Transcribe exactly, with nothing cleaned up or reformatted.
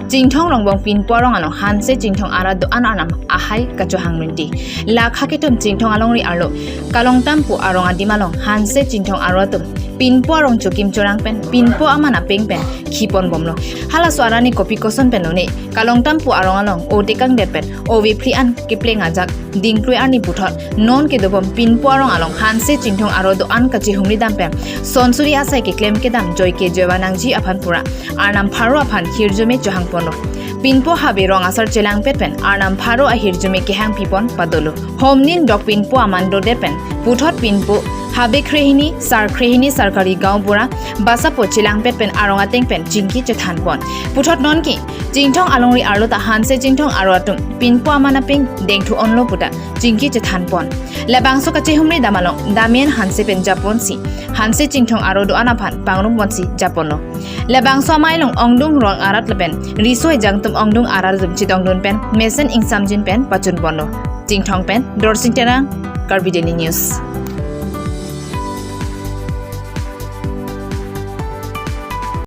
Chinthong Rongbong Pinpo arong along Hanse Chinthong arat do-an arnam ahai kachohang rinti. Lakha kethom Chinthong alongri arlo Kalongtampo arong adim along Hanse Chinthong arat atum Pinpo arong chokim chorang pen Pinpo aman apeng pen khipon bomlo. Halaso arani kopi koson pen lone Kalongtampo arong along otekang det pen ove phli an kepleng ajak dingklui arni puthot non kedobom Pinpo arong along Hanse Chinthong arat do-an kachihumri dam pen sonsuri asai keklem kedam joike joiba nangji aphan pura arnam pharo aphan hirjume chohang ponlo. Pinpo habe rong asar chelangpet pen arnam pharo ahirjume kehang pipon padolo. Homnin dok Pinpo aman dodet pen puthot Pinpo habe khrehini sar khrehini sarkari gaonbura basapo chelangpet pen arong ateng pen chingki chethan pon. Puthot nonke Chinthong alongri arlo ta Hanse Chinthong arat atum Pinpo aman apeng dengthu onlo puta chingki chethan pon. Labangso kachihumri dam along Damian Hanse pen japonsi Hanse Chinthong arat do-an aphan pangrum ponsi japonlo. Labangso amei along ongdung rong arat lapen riso ejang atum ongdung arat atum chedongdun pen mesen ingsamjin pen pachun ponlo. Chinthong pen Dorsing Terang, Karbi Daily News.